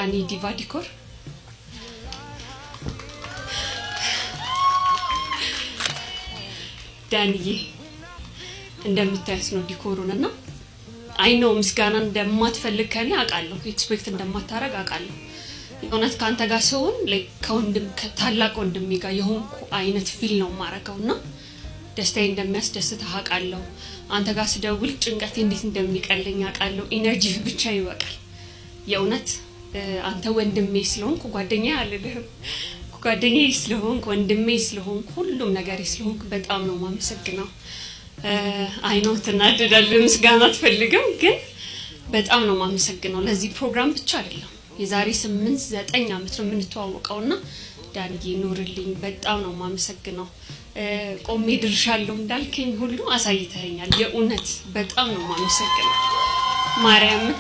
ዳኒ ዲቫ ዲኮር። ዳንዬ፣ እንደምታዩት ነው decor ኡን እና I know ምስጋና እንደማትፈልግ ከኔ አውቃለሁ፣ expect እንደማታረግ አውቃለሁ። የእውነት ከአንተ ጋር ሲሆን ከወንድም ከታላቅ ወንድሜ ጋር የሆንኩ አይነት feel ነው የማረገው እና ደስታዬ እንደሚያስደስትህ አውቃለሁ። አንተ ጋር ስደውል ጭንቀቴ እንዴት እንደሚቀለኝ አውቃለሁ። Energy ብቻ ይበቃል። የእውነት አንተ ወንድሜ ስለሆንክ፣ ጓደኛ አልልህም፣ ጓደኛዬ ስለሆንክ፣ ወንድሜ ስለሆንክ፣ ሁሉም ነገሬ ስለሆንክ በጣም ነው የማመሰግነው። I know ትናደዳለህ፣ ምስጋና አትፈልግም፣ ግን በጣም ነው የማመሰግነው። ለዚህ ፕሮግራም ብቻ አይደለም፣ የዛሬ 8-9 ዓመት ነው የምንተዋወቀው እና ዳንዬ ኑርልኝ፣ በጣም ነው የማመሰግነው። ቆሜ ድርሻለሁ እንዳልከኝ ሁሉ አሳይተኸኛል። የእውነት በጣም ነው የማመሰግነው ማርያምን።